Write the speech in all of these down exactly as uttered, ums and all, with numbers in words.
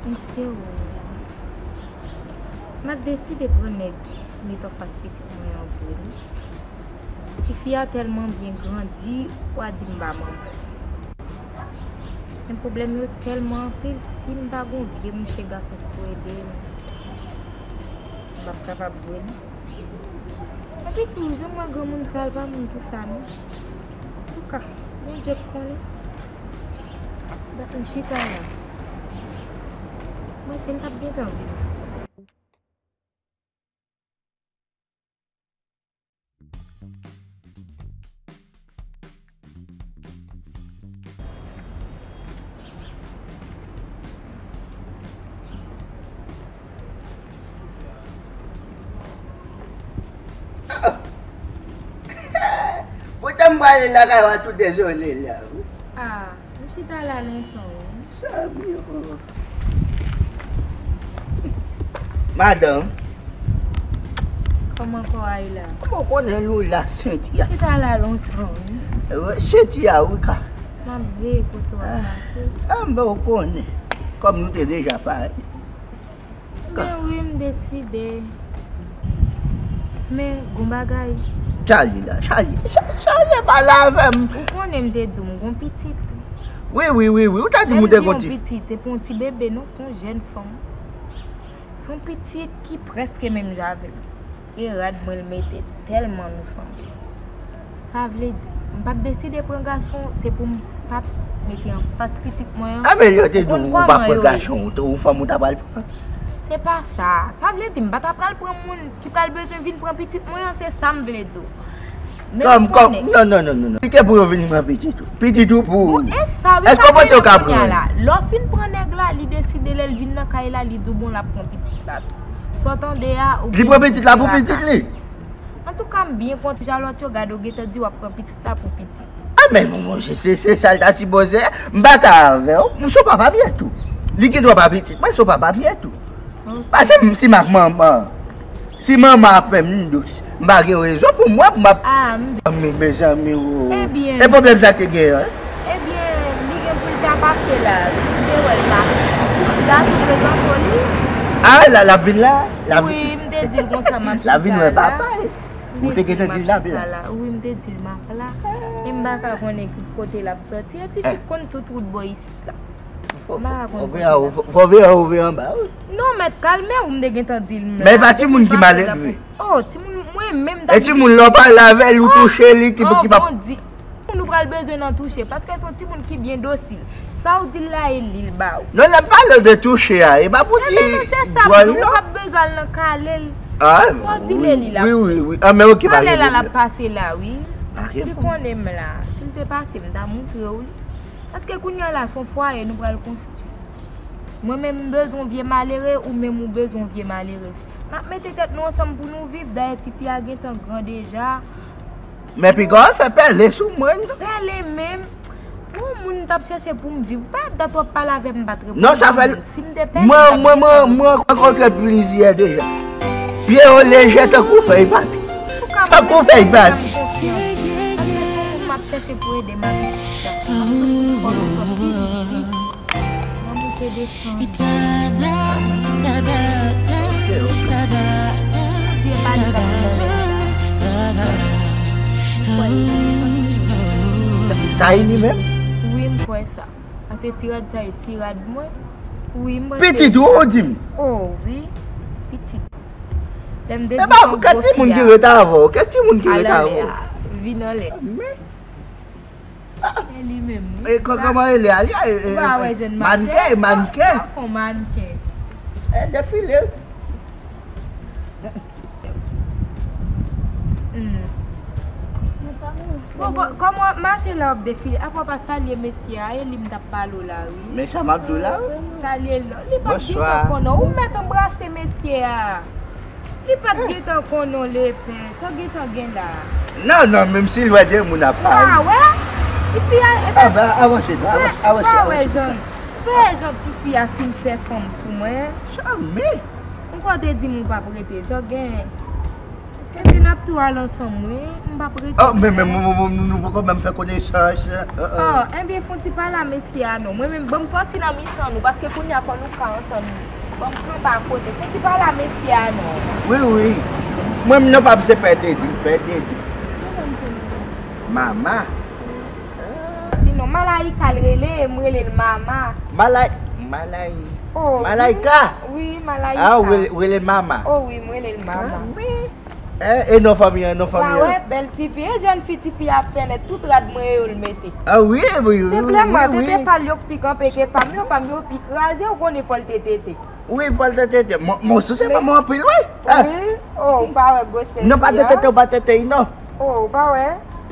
Misye ou. M ap deside pran nèg met anfas pitit mwen an vre wi. Tifi a tèlman byen grandi, w a di m pa manman. Men pwoblèm yo tèlman anpil, si m pa gon vye mouche gason pou ede m, m p ap kapab vre non. Epi tou, jan m wè granmoun sa, l pa moun pou sa non. Antouka, Bondye k konnen. Dat m chita la. Mwen se m t ap gentan vin. Poutan m prale lakay ou a tou dezole la wi. Ah, m chita la lontan wi. Sa m yo. Madanm. Kòman kò a ye la? Kòman w konnen nou la, Senti a? M chita la lontan wi. Wi, Senti a wi ka. M ap veye kote w ap pase. Ah, m pa w konnen. Kòm nou te deja pale. Men wi, m deside. Men, gon bagay. Chali la, Chali. Cha- Chali, pale avè m. Ou konnen m te di w m gon pitit. Wi, wi, wi, wi. Ou ta di m ou te gon ti pitit, se pa yon ti bebe, non, se yon jèn fanm. Se yon pitit ki prèske menm jan avè m. E rad mwen l mete tèlman nou sanble. Sa vle di, m p ap deside pran gason, se pou m pa t mete anfas pitit mwen an. A men yo te di w pa pran gason, ou fanm ou ta pral pran. Se pa sa. Sa vle di, m pa ta pral pran moun ki pral bezwen vin pran pitit mwen an, se sa m vle di w. Men ou konnen. Non, non, non, non, non. Li te pou yo vin pran pitit ou. Pitit ou pou ou. Bon, e sa wi, sa gen kounye a la. Lè w fin pran nèg la, li deside lè l vin nan kay la, li di w bon l ap pran pitit la tou. Sa w tande a, ou gen pitit la pou pitit li. Antouka, m byen kontan jan lòt yo gade w gentan di w ap pran pitit la pou pitit. A men, bon, bon, se, se, se sa l ta sipoze. M pa ka avè w. M se w papa byen tou. Li gen dwa pa pitit mwen, se w papa byen tou. Pase m, si m ak manman. Si manman ap fè m dous, m pa gen rezon pou m wè pou m ap. Ah, m. Mezanmi, mezanmi, o. Ebyen. E pwoblèm sa te gen an? Ebyen, li gen pou l ta pase la. M te wè l pase. M ta tou prezante w li. Ah, la, l ap vin la? Wi, m te di l konsa m ap chita la. L ap vin wè papa. Ou te gentan di l l ap la? Wi, m te di l m ap la. E m pa ka konnen ki kote l ap sòti. E tifi konn tout wout bò isit la. Fò, fò, fò veye anwo, fò veye anwo, veye anba, wi. Non, mèt, kalme w, m te gentan di l m la. Men e pa timoun ki maledve. Oh, timoun, mwen menm. E timoun, lè w pale avè l, ou touche li, ki, ki pa. Timoun ou pral bezwen nan touche, paske se yon timoun ki byen dosil. Sa w di l la, e li l ba w. Non, n ap pale de touche a, e pa pou di dwòl non. Ou p ap bezwen al nan kale l. Ah, sa w di l, e li l ap. Wi, wi, wi. Ah, men oke, pa gen pwoblèm. Kale la, l ap pase la, wi. Li konnen m la. Si l te pase, m ta montre w li. Paske kounye a la, se yon fwaye nou pral konstwi. Mwen menm, m bezwen yon vye malere, ou menm, ou bezwen yon vye malerez. N ap mete tèt nou ansanm pou nou viv. Dayè, tifi a gentan gran deja. Men piga w fè pèlen sou mwen. Pèlen menm. Yon moun m t ap chèche pou m viv. Pa dat w ap pale avè m, m pa t reponn. Non, sa fè. Si m te pèlen, mwen, mwen, mwen, mwen rankontre plizyè deja. Pye yo lejè tankou fèy papye. Tankou fèy papye. Paske se yon moun m ap chèche pou ede m avèk sa. Mwen monte desann. Bondye pa li k ap fè. Sa, sa e li menm? Wi, m kwè sa. Paske ti rad sa e ti rad mwen. Wi, m panse. Pitit ou, ou di m? Oh, wi. Pitit. Lè m te di w, kèk timoun ki ret avè w, kèk timoun ki ret avè w. Al anlè a, vin anlè. Men. E li menm, wi. E kò-, kòman e li a? Li a, e, e, ou pa wè jèn mannken, mannken. Sa fè yon mannken. E defile. Hmm. Bon, bon, kòman w ap mache la w ap defile? Apa w pa salye mesye a, e li m t ap pale w la, wi. Men sa m ap di w la, wi. Salye l non. Li pa t gentan konnen w. Ou mèt anbrase mesye a. Li pa t gentan konnen w, lepè. Sa w gentan gen la? Non, non, menm si l wè de moun ap pale. Ou pa wè? Tifi a, e pa. Avanse, avanse, avanse, avanse. Ou pa wè jan, ou pa wè jan tifi a fin fè fanm sou mwen? Janmen. M kwè w te di m ou p ap rete. Sa w gen? Ebyen, n ap tou al ansanm, wi. M p ap rete. Oh, men, men, men, men, men, nou poko menm fè konesans. Oh, oh. Oh, ebyen, fè yon ti pale a mesye a non. Mwen menm, ban m sòti nan mitan nou, paske kounye a fò nou ka antann nou. Ban m kanpe akote. Fè yon ti pale a mesye a non. Wi, wi. Mwen menm non, pa m se Pè Dedi, Pè Dedi. Mama. Sinon, Malayika l rele, m rele l Mama. Malay-, Malay-, Oh, Malayika? Wi, wi, Malayika. Ah, ou rele, ou rele l Mama. Oh, wi, m rele l Mama. Ah, wi. Eh, e non fanmi an, non fanmi an. Ou pa wè, bèl tifi, e jèn fi tifi a ap fè nèt, tout rad mwen yo l mete. Ah, wi, wi, wi, wi, wi. Senpleman, tete pa l yo k pi kanpe ke pa m yo, pa m yo pi kraze, ou konnen fò l te tete. Wi, fò l te tete. Mwen, mwen sou se manman anpil, wi. Ah. Wi. Oh, ou pa wè gwosè fi a? Non, pa de tete, ou pa tete, non. Oh, ou pa wè?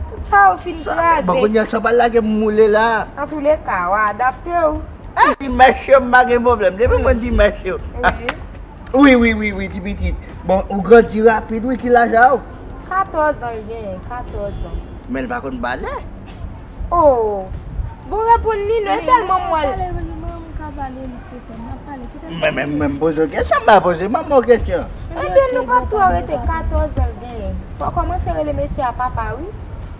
Tout sa yo fin kraze. Bon, kounye a, sa pa lage m moule la. Antouleka, w a adapte w. Ah, ti mèch yo, m pa gen pwoblèm. Depi mwen di mèch yo. Wi. Wi, wi, wi, wi, ti pitit. Bon, ou grandi rapid, wi, ki laj a w? Katòz an l genyen, katòz an. Men l pa konn pale? Oh! Bon, reponn li non, e tèlman m wè l. Pale, li manman m ka pale, li te fè m ap pale. Kite m. Men, men, men, m poze w kesyon, m pa poze manman w kesyon. Ebyen, nou p ap twò rete, katòz an l genyen. Fò w kòmanse rele mesye a papa, wi.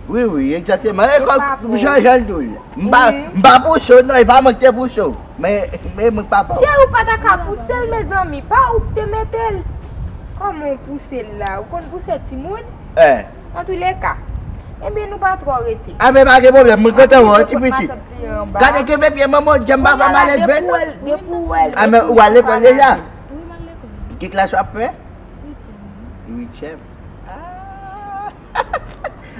Wi, wi, egzakteman. E kòm jan, jan l di w, m pa, m pa pouse w, non, e pa mwen ki te pouse w. Men, men mwen k papa w. Cheri, ou pa ta ka pouse l, mezanmi. Pa ou k te mete l. Kòman w pouse l la? Ou konn pouse timoun? Eh. Antouleka, ebyen, nou pa twò rete. A, men pa gen pwoblèm, mwen kontan wè w, ti pitit. Gade, kenbe pye manman w, janm pa fè malelve, non. Depi w wè l, depi w wè l, depi w wè l, ou al lekòl deja? Wi, m al lekòl. Ki klas w ap fè? Uityèm. Uityèm. Ah.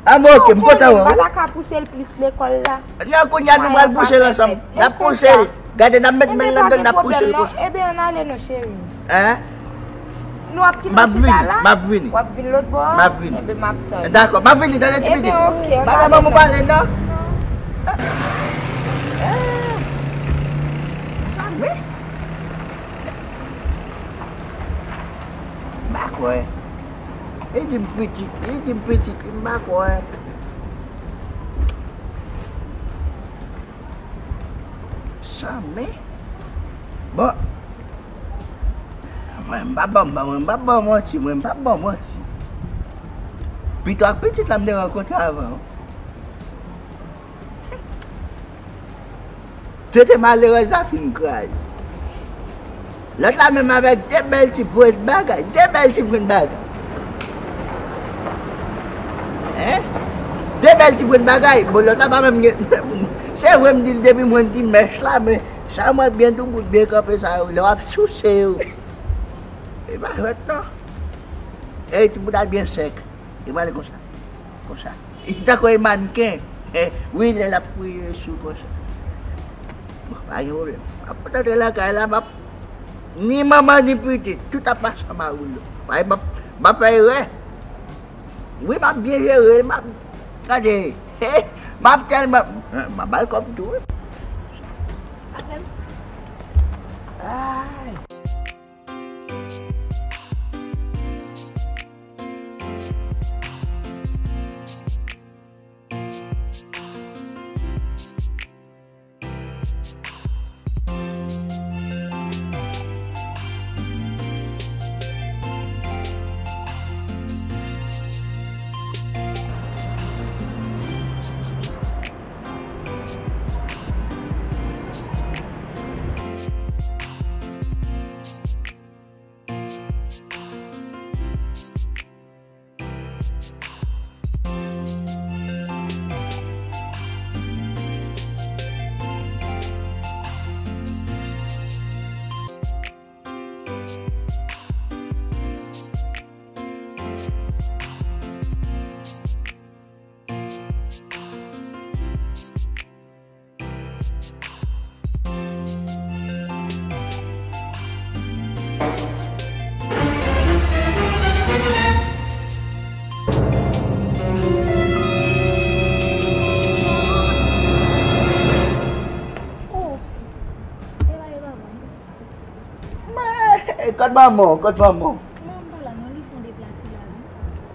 Ah, bon, ok, m kontan wè w. Ou pa ta ka pouse l plis lekòl la? Non, kounye a nou pral pouse l ansanm. N ap pouse l. Gade, n ap met men l anndan, n ap pouse l konsa. Ebyen, ann ale non, cheri. Hein? Nou ap kite chita la? M ap vini, m ap vini. W ap vin lòt bò? M ap vini. Ebyen, m ap tann. Dakò, m ap vini, tande ti pitit. Ebyen, ok, ann ale non. Pa manman m pale, non? Non. Eh, sa vre? M pa kwè. Li di m pitit, li di m pitit, m pa kwè. Sa men. Bon. Mwen, m pa ban, mwen, m pa ban manti, mwen, m pa ban manti. Pito ak pitit la, m te rankontre avan. Tete malerèz la fin kraze. Lòt la menm avèk de bèl ti pwent bagay, de bèl ti pwent bagay. Hein? De bèl ti pwent bagay. Bon, lòt la pa menm gen, se vre m di l depi mwen di mèch la, men sa mwen byen doubout, byen kanpe sa yo, lè w ap souse yo. E pa jwèt non. E ti bout al byen sèk. E pale konsa. Konsa. Li tankou yon mannken. Wi, lè l ap kriye sou konsa. Bon, pa gen pwoblèm. M ap antre lakay la, m ap ni manman ni pitit, tout ap pase anba woulo. Paske m ap, m ap fè erè. Wi, m ap byen jere l, m ap, gade, m ap tèlman, m ap ba l kòb tou, wi. Ay. Men, kot manman w, kot manman w? Manman m pa la non, li fè yon deplase la wi.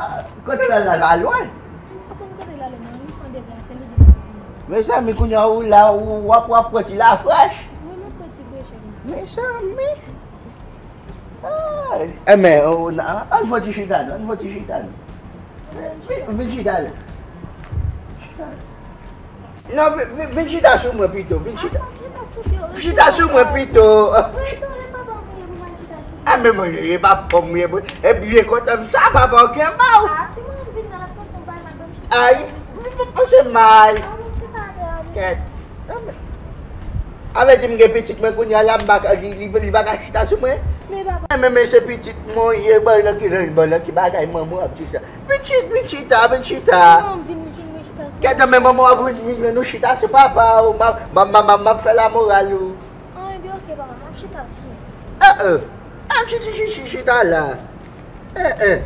Ah, kote l al la, l pa lwen? M pa konn kote l ale non, li fè yon deplase, li di l ap vini. Mezanmi, kounye a ou la, ou w ap, w ap pran ti lafrèch. Wi, m ap pran ti brechè m nan. Mezanmi. Enben, ann fè yon ti chita non, ann fè yon ti chita non. Vin, vin chita la. Non, vin, vin, vin chita sou mwen pito, vin chita. Chita sou mwen pito. A, men mwen, e pa pòm mwen, e byen kontan m sa, papa, oke, m ba ou. Ay, m pa panse mal. Kèt. Avè di m gen pitit mwen kounye a la, m pa ka, li, li, li pa ka chita sou mwen. Men, men, men se pitit mwen ye, ban nan ki, ban nan ki bagay manman ap di sa. Vin chita, vin chita, vin chita. Kèt, men manman ap vin, vin, vin nou chita sou papa ou, m ap fè lamoral ou. An, ebyen, oke, papa, m ap chita sou. Eh, eh. Ah, chi, chi, chi, chi, chita la. Eh, eh.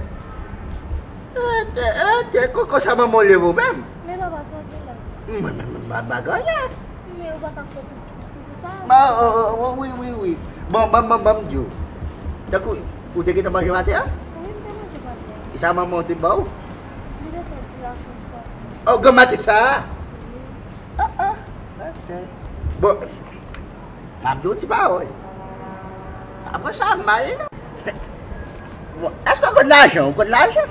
Eh, te, eh, te, koko sa manman w leve w menm? Men papa, sa w gen la? Mwen menm, mwen pa, pa gen anyen. Men ou pa ka fè tout diskisyon sa. Ma, oh, oh, oh, wi, wi, wi. Bon, ban, ban, ban m di w. Tankou, ou te gentan manje maten an? Wi, m te manje maten an. E sa manman w te ba w? Li te fè ti lakòs pa. Oh, gran maten sa a? Wi. Ah, ah. Ok. Bon, m ap di w ti pawòl. Pa pran sa mal, non. Bon, èske w konn lajan? Ou konn lajan?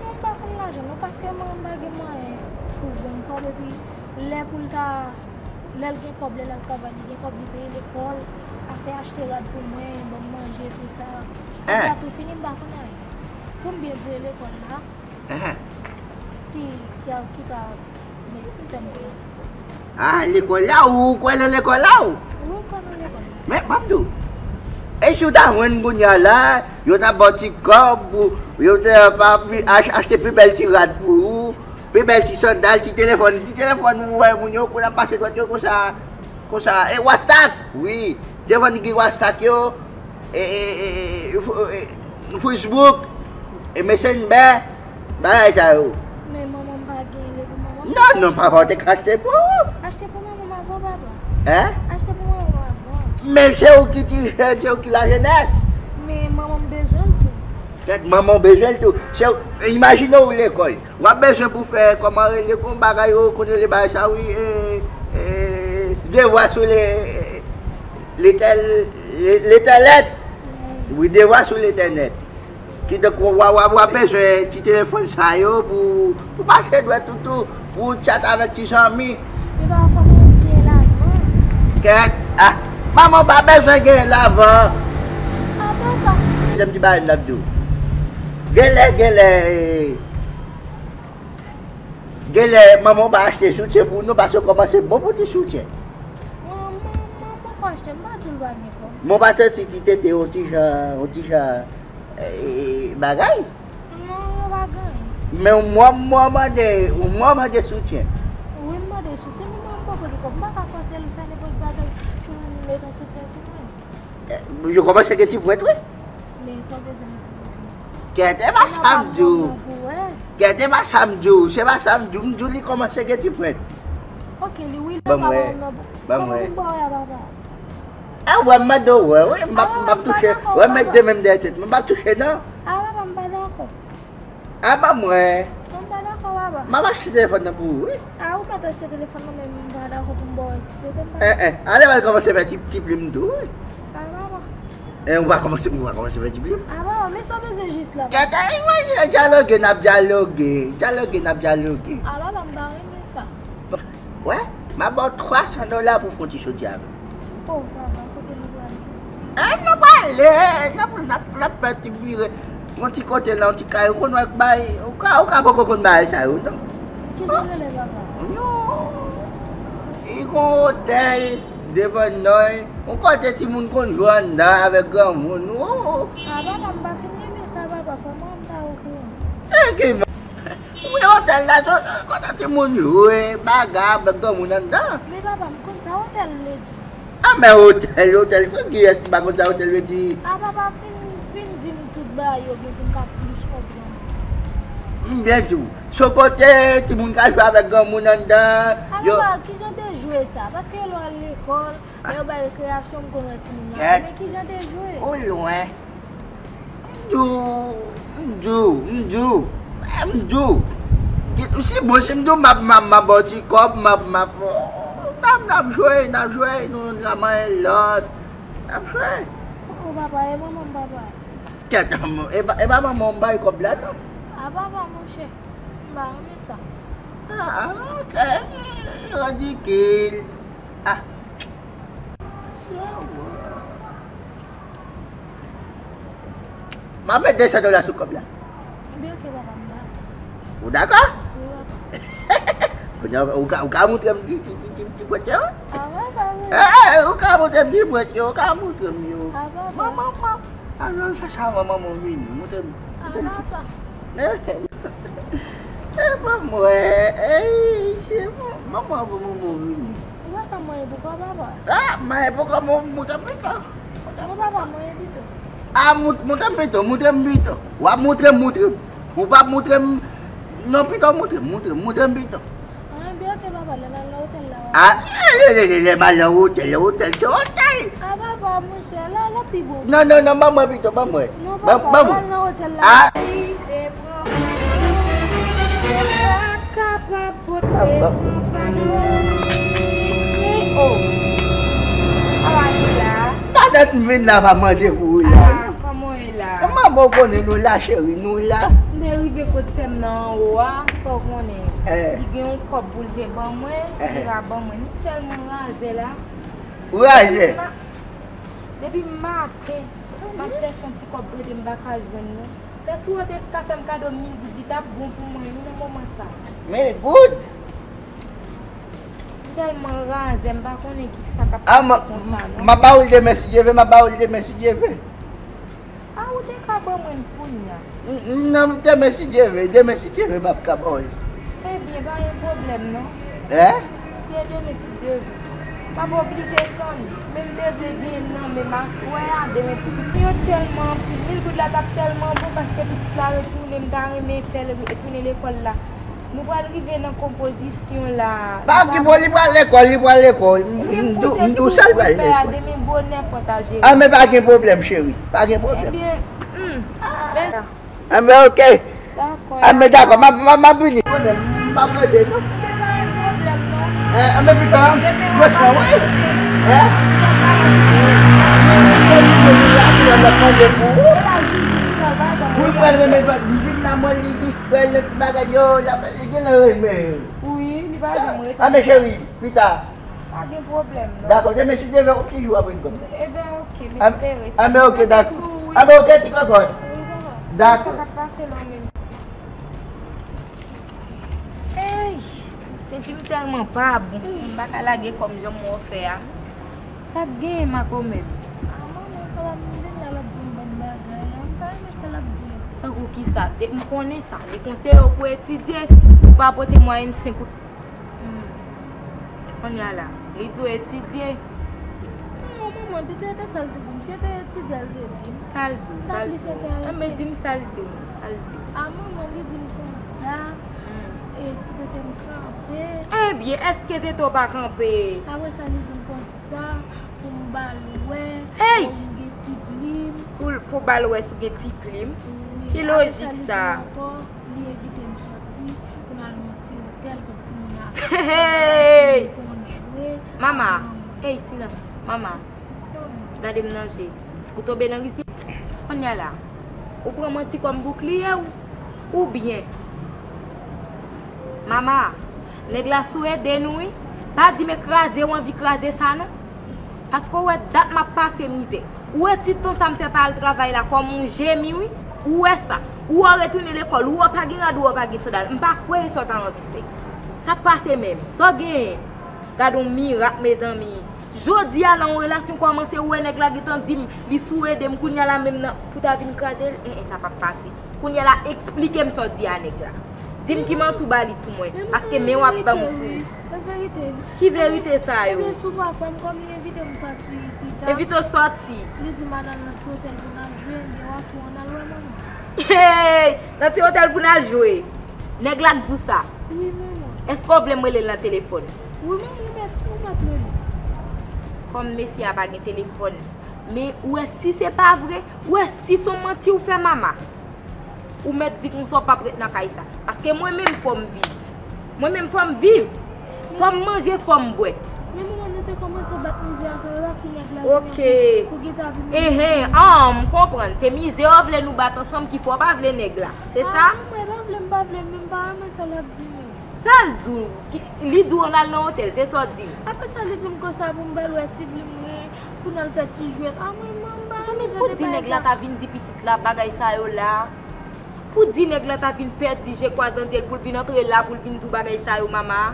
Non, m pa konn lajan, non, paske mwen, m pa gen mwayen pou ban m kòb, epi lè pou l ta, lè l gen kòb, lè l al travay, li gen kòb, li peye lekòl, afè achte rad pou mwen, ban m manje, tou sa. Epi a tou fini, m pa konn anyen. Pou m byen peye lekòl la, Enhen. Ki, ki a, ki ka fè m peye ti kòb. Ah, lekòl la, ou kwè nan lekòl la, ou? Wi, m kwè nan lekòl la. Men, ban m di w. E si w ta jwenn kounye a la, yo ta ba w ti kòb, ou, yo ta pa pi, ach-, achte pi bèl ti rad pou ou, pi bèl ti sandal, ti telefòn, ti telefòn ou wè moun yo konn ap pase dwèt yo konsa, konsa. E WhatsApp, wi. Telefòn ki gen WhatsApp yo, e, e, e, e, fo-, e, Facebook, e Messenger, bagay sa yo. Men manman m pa gen, lè pou manman m. Non, non, papa w te ka achte pou ou. Achte pou manman m avan, papa. Hein? Achte pou manman m avan. Men se ou ki ti jèn, se ou ki lajenès. Men manman m bezwen l tou. Kèt, manman w bezwen l tou. Se ou, imajine ou lekòl. W ap bezwen pou fè, kòman rele, kon bagay yo, konn rele bagay sa, wi, e, e, devwa sou le, letèl, le, letèlèt. Wi, devwa sou letèlèt. Kidonk, w, w, w, w ap bezwen ti telefòn sa yo pou, pou pase dwèt ou tou, pou w tchat avèk ti zanmi. Li pa fò pou gen lavan. Kèt, ah, manman w pa bezwen gen lavan. Ah, papa. Janm di bagay m t ap di w. Genlè, genlè, e, Genlè manman w pa achte soutyen pou ou non, paske w kòmanse bon pou ti soutyen. Mwen, mwen, mwen poko achte, m pa di l pa gen kòb. Mwen pa santi ti tete yon ti jan, yon ti jan, e, bagay. Non, yo pa gen. Men yon mwa, mwa mande, yon mwa mande soutyen. Wi, m mande soutyen, men mwen poko gen kòb. M pa ka fòse l fè nenpòt bagay pou l mete yon soutyen sou mwen. Eh, yo kòmanse gen ti pwent, wi. Men sa w bezwen nan ti pwent, wi. Kèt, e pa sa m di w. Kèt, e pa sa m di w. Se pa sa m di w. M di w li kòmanse gen ti pwent. Ok, li wi, lè papa m nan. Ban m wè. Ban m wè. Kòman pou m pa wè a, papa? E, wè, m mande w, wè, wè, m p ap, m p ap touche. Wè, m met de men m dèyè tèt mwen, m p ap touche, non. A, papa, m pa dakò. A, ban m wè. Mwen pa dakò, papa. M ap achte telefòn nan pou ou, wi. A, ou mèt achte telefòn nan, men m pa dakò pou m ba w ti tete, m pa dakò. Eh, eh, ale w al kòmanse fè ti, ti plim tou, wi. A, papa. Eh, ou pa kòmanse, ou pa kòmanse fè ti plim? A, papa, men sa w bezwen jis la, papa. Kèt, eh, mwen, dyaloge, n ap dyaloge. Dyaloge, n ap dyaloge. A, papa, m pa renmen sa. Wè, m ap ba w twa san dola pou w fè yon ti soti avè m. Oh, papa, kote nou prale? Eh, nou prale, n ap, n ap, n ap fè ti vire. Yon ti kote la, yon ti kay, ou konn wè k bay, ou ka, ou ka poko konn bagay sa yo, non? Kijan l rele, papa? Yon, li gon otèl devan nan, yon kote timoun konn jwe anndan avèk granmoun, oh. A, papa, m pa fin renmen sa, papa, fò mwen m ta okouran. E ki Wi, otèl la, se kote timoun jwe, bagay, avèk granmoun anndan. Men papa, m konn sa otèl vle di. A, men otèl, otèl, fò kiyès ki pa konn sa otèl vle di? A, papa, fin, fin di m tout bagay yo byen pou m ka plis konprann. M byen di w, se kote timoun ka jwe avèk granmoun anndan. A, papa, kijan de jwe sa? Paske lè w al lekòl, lè yo bay rekreyasyon, m konn wè timoun yo ap jwe. Men kijan de jwe? Ou lwen. M di w, m di w, m di w, m di w. Si bon, si m di w m ap, m ap, m ap ba w ti kòb, m ap, m ap, n ap, n ap jwe, n ap jwe, nou, n ap manyen lòt, n ap jwe. Papa, e manman m papa. Tèt, e pa, e pa manman w bay kòb la, non? A papa, monchè. M pa renmen sa. Ah, ok. Ridikil. Ah. M ap met de san dola sou kòb la. Ebyen, ok, papa, m dakò. Ou dakò? Wi, papa. Kounye a, ou ka, ou ka montre m ti, ti, ti, ti, ti pwent yo? Ah, papa, wi. Eh, eh, ou ka montre m ti pwent yo, ou ka montre m yo. Ah, papa. Manman, manman. Alò, fè sa avan manman w vini. Montre m, montre m ti. Ah, papa. Eh, eh, ban mwen, eh, se manman, ban manman w vini. Ou pa ka manyen pou kò papa? Ah, manyen pou kò, mon, montre m pito. Mon papa manyen pito. Ah, mont-, montre m pito, montre m pito. W ap montre m, montre m. Ou p ap montre m, non, pito, montre m, montre m, montre m pito. Ah, byen, ok, papa, lè n al nan otèl la, w ap... Ah, lè, lè, lè, lè m al nan otèl, nan otèl, se otèl. Ah, papa, monchè, la, la pi bon. Non, non, non, ban mwen pito, ban mwen. Non, papa, ban mwen. Lè n al nan otèl la. Ah. Li te pran, li pa kapab pote pran fanm nan. Oh. Awa li la. Padan m vin la, pa mande pou ou la. Ah, kòman w ye la? Kòman bon konnen nou la, cheri, nou la? M te rive kot sè m nan anwo a, sa w konnen. Eh. Li gen yon kòb pou l te ban mwen, eh, li pa ban mwen. M tèlman raze la. Raze? Depi ma-, depi maten, m ap chèche yon ti kòb pou ede m pa ka jwenn li. Lè si w te ka fè m kado mil goud, li t ap bon pou mwen, wi, nan moman sa. Mil goud? M tèlman raze, m pa konnen ki sa k ap pase konsa, non. Ah, m a ba ou l demen si Dye vle, m a ba ou l demen si Dye vle. Ah, ou te ka ban mwen l kounye a. N-, n-, non, demen si Dye vle, demen si Dye vle, m ap ka ba ou l. Ebyen, pa gen pwoblèm, non. Hein? Se demen si Dye vle. M ap oblije tann. Men m te vle genyen l nan men m aswè a, demen pitit yo tèlman anpil. Mil goud la t ap tèlman bon paske pitit la retounen, m ta renmen fè l retounen lekòl la. Nou pral rive nan konpozisyon la. Pa gen pwoblèm, li pral lekòl, li pral lekòl. M, m, m tou, m tou sèl pral lekòl. Demen bonè fò ta jere. Ah, men pa gen pwoblèm, cheri. Pa gen pwoblèm. Ebyen, hmm. Ah, men oke. Dakò. Ah, men dakò, m ap, m ap, m ap vini. M p ap rete, non. Eh, ah, men pita, m pran wi. Eh? Wi, frè, men, men, m vin la, mwen, li distrè, lòt bagay yo, l ap, li gen lè renmen. Wi, li pa janm rete. Ah, men cheri, pita. Pa gen pwoblèm, non. Dakò, demen si Dye vle, ou ki jou ap vin konn. Ebyen, oke, m espere sa. Ah, men oke, dakò. Ah, men oke, ti kòkòt. Wi, dakò. Dakò. Sa k ap pase la menm? Ey, senti m tèlman pa bon. M pa ka lage kò m jan m wè w fè a. Sa k genyen, makomè? Ah, manman, kòman m vin la, l ap di m bann bagay, m pa renmen sa l ap di. Tankou kisa? De-, m konnen sa. Li konseye w pou etidye, ou pa pote mwayenn senk ou Hmm. Kounye a la, li di w etidye. Non, manman, pito e te sa l te di m. Si e te etidye, l te di m. Sa l di w, sa l di w. Anben, di m sa l di w, sa l di w. A, manman, li di m konsa, hmm, e, ti tete m kanpe. Ebyen, èske tete w pa kanpe? Apre sa, li di m konsa, pou m ba l wè, ey! Pou m gen ti plim. Pou, pou ba l wè si w gen ti plim. Wi, apre sa, li di m ankò, li envite m sòti, pou n al nan ti otèl, tout timoun ap, hey! Pou n jwe. Mama, ey, silans. Mama, gade m nan je. Ou tonbe nan rizyèl? Kounye a la, ou pran manti kòm boukliye w? Oubyen, mama, nèg la sou ede nou wi. Pa di m e kraze w anvi kraze sa non. Paske w wè dat m ap pase mizè. Ou wè ti tan sa m fè pa al travay la kòm yon jeni wi. Ou wè sa. Ou wè w retounen lekòl, ou wè w pa gen rad, ou wè w pa gen sandal. M pa kwè e sa w ta anvi fè. Sa k pase menm? Sa w genyen? Gad yon mirak, mezanmi. Jodi a, la yon relasyon kòmanse, ou wè nèg la gentan di m, li sou ede m, kounye a la menm nan, pou ta vin kraze l, en, en, sa p ap pase. Kounye a la, eksplike m sa w di a nèg la. Di m ki manti w ba li sou mwen, paske men w ap ban m sou li. Se verite, wi. Ki verite sa yo? Ebyen, si w pa kwè m, kòm li envite m sòti pita. Envite w sòti? Li di m al nan ti otèl pou n al jwe, ebyen, w ap tou ann al wè manman. Hey! Nan ti otèl pou n al jwe? Nèg la k di w sa? Wi, manman. Èske w vle m rele l nan telefòn? Wi, manman, ou mèt, ou mèt rele. Kòm mesye a pa gen telefòn. Men, ou wè, si se pa vre, ou wè, si se yon manti ou fè mama, ou mèt di konsa w p ap ret nan kay sa. Paske mwen menm, fò m viv. Mwen menm, fò m viv. Fò m manje, fò m bwè. Men, manman, nou te Kòmanse bat mizè ansanm, e pa ki nèg la vini Ok. pou, pou Gita vini. Ehen, an, m konprann. Se mizè w vle nou bat ansanm ki fè w pa vle nèg la. Se sa? Ah, mwen pa vle, m pa vle, men m pa renmen sa l ap di m. Sa l di w? Ki- Li di w ann al nan otèl, se sa w di m. Apre sa, li di m konsa pou m ba l wè ti blim mwen, pou n al fè ti jwèt. Ah, mwen, mwen, m pa renmen jan de bagay sa. Pou di nèg la ta vin di pitit la bagay sa yo la. Pou di nèg la ta vin pèdi je kwazandye l pou l vin antre la pou l vin di w bagay sa yo, mama.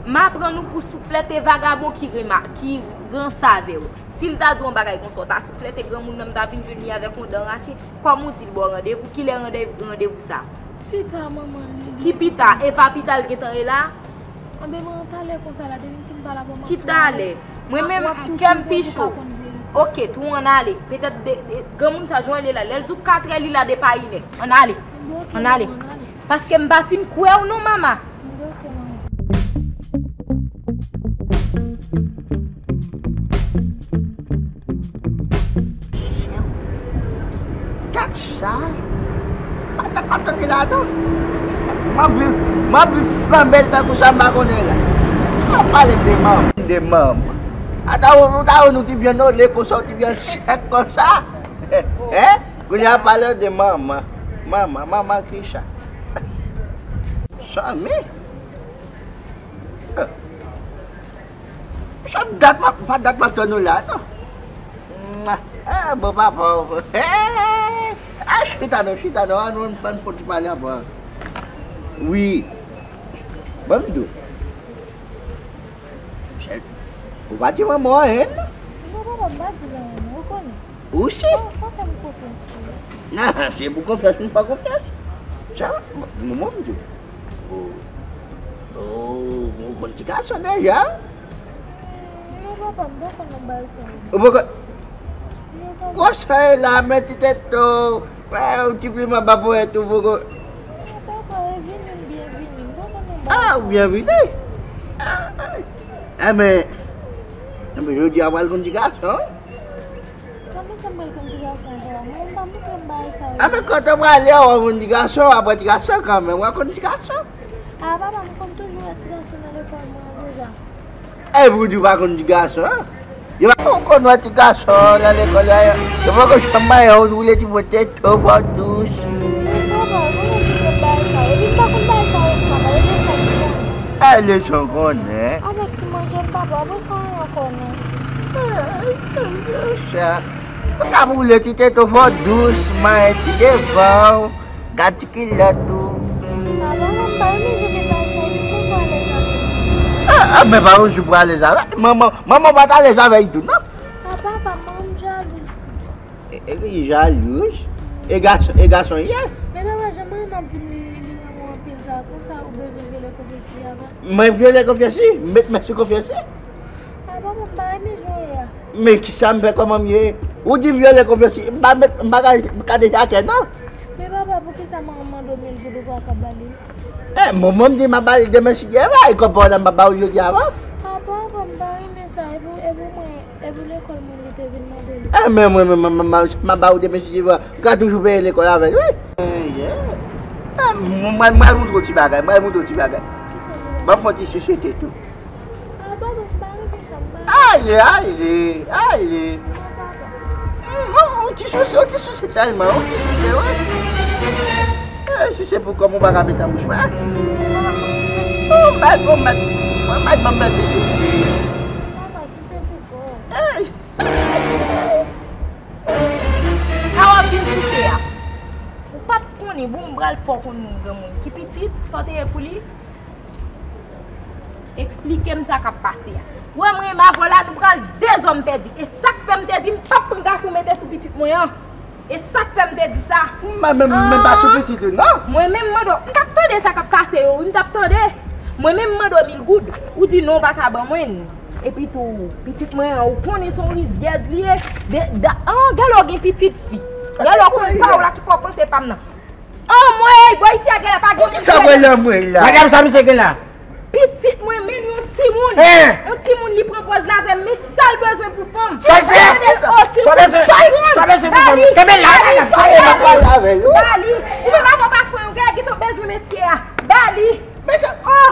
M aprann ou pou souflète vagabon ki rema, ki ranse avè w. Si l ta di w yon bagay konsa, w ta souflète granmoun nan, m ta vin jwenn li avèk yon dan rache. Kòm ou di l ba w randevou, kilè rande-, randevou sa? Pita, manman, li. Ki pita? E pa pita l gentan ye la? Anben, mwen, talè konsa la, depi m fin pale avè w, m ap Ki talè? Mwen menm, kè m pi cho. Ok, tou ann ale. Petèt de, de, granmoun sa jan l ye la. Lè l di w katrè, li la depi inè. Ann ale. Ann ale. Paske m pa fin kwè w non, mama. Gad sa. Patat m ap tande la non. M ap viv, m ap viv flanbe l tankou sa m pa konnen la. M ap pale de manman. De manman. Ata ou, ou ta wè nou ti vyann ole konsa, ou ti vyann sèk konsa. Hein? Kounye a pale de manman. Manman, manman ki sa? Sanmi. Sa dat m ap, pa dat m ap tann ou la non. Ah, bon papa. Ah, chita non, chita non. Ann, ann, ann fon ti pale anvan. Wi. Ban m di w. Ou pa di manman w anyen non. Non, papa, m pa di l anyen non, ou konnen. Ou si? Fò, fò fè m konfyans tou. Nan, se pou konfyans, m fè konfyans. Sa, manman m di w. Oh. Oh, ou konn ti gason deja? Non, papa, m poko nan bagay sa yo. Ou poko? Non, papa. Gwo sa e la, men ti tèt tou. Wè, ou ti pliman ba ponyèt ou poko. Non, papa, e vini m byen vini. M poko nan bagay sa yo. Ah, ou byen vini? Ah, ah. Enben, enben, jodi a pral konn ti gason. Kòman sa m pral konn ti gason ankò? Mwen, m pa montre m bagay sa yo. Enben, kote w prale a, w ap konn ti gason, w ap wè ti gason kanmenm, w ap konn ti gason. A, papa, m konn toujou wè ti gason nan lekòl mwen an deja. Epi w di w pa konn ti gason an? Yo pa konn wè ti gason nan lekòl la, yo poko janm bay yon woule ti pwote to bò dous. Men papa, ou konn tout lòt bagay sa yo. Epi m pa konn bagay sa yo, papa, e leson m konnen. E leson w konnen? Avèk ti manje m, papa, w pa sa anyen ankò non. Sa. Ou ka boule ti tete w fò dousman, ti devan w, gad ti kilòt ou. Papa, mwen pa renmen jan w te pale sa, epi pou w alèz avè m. Ah, ah, men pa yon jou pou alèz avè m. Manman, manman pa t alèz avè l tou, non. Papa, pa manman m jalou. E, e, li jalou. E gason, e gason ye. Men papa, jan manman m ap di m li, li renmen w anpil sa, konsa ou bezwen vyole konfyans li avè m? Mwen vyole konfyans li? M met men sou konfyans li? A, papa, m pa renmen jan w ye a. Men kisa m fè kòman m ye? Ou di m vyole konfyans li, m pa met, m pa ka, m ka deja atè, non. Men papa, poukisa manman w mande w mil goud ou pa ka ba li l? Eh, manman m di m ap ba li demen si Dye vle, e kòb pa w la m pa ba ou jodi a, papa. A, papa, m pa renmen sa, e pou, e pou mwen, e pou lekòl mwen li te vin mande li. Eh, men mwen, mwen, mwen, mwen, m ap ba ou demen si Dye vle, m ka toujou peye lekòl avè l, wi. Eh, yeah. Eh, mwen, mwen, mwen montre w ti bagay, mwen montre w ti bagay. M ap fè w ti sosyete tou. A, papa, m pa renmen sa, m pa renmen. Ale, ale, ale. Non, papa. Hum, hum, yon ti souse, yon ti souse sèlman, yon ti souse, wi. Eh, si se pou kòm ou pa ka met nan bouch mwen. Ou mèt, ou mèt. Ou mèt, ban m mèt ti souse. Papa, si se pou kò. Eh. Sa w ap vin souse a. Ou pa t konnen, bon, m pral fè w konn granmoun ki pitit, sa w te ye pou li. Eksplike m sa k ap pase a. Ou wè mwen menm avè w la, nou pral dezòm pèdi. E sa k fè m te di m p ap pran gason mete sou pitit mwen an. E sa k fè m te di sa. Mwen menm, mwen pa sou pitit ou, non. Mwen menm mande w, m t ap tande sa k ap pase yo, wi, m t ap tande. Mwen menm mande w mil goud, ou di non, w pa ka ban mwen. Epi tou, pitit mwen an, ou konnen se yon rizyèz li ye. De, da, an, gèlè w gen pitit fi. Gèlè w konn pa w la ki fè w panse pa m nan. Anmwey, bò isi a genlè pa gen. Poukisa w pran anmwey la? Gade sa misye gen la. Pitit mwen, men yon timoun. Yon timoun li pran pòz l avè m, men sa l bezwen pou fanm. Sa l fè? Sa l bezwen? Sa l bezwen pou fanm? Kenbe l la, kenbe l la. Ba li. Ou menm avè w pa fè yon gade, gentan bezwen mesye a. Ba li. Oh,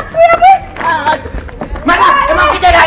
ap kriye, wi. Madan, e mwen ki te la,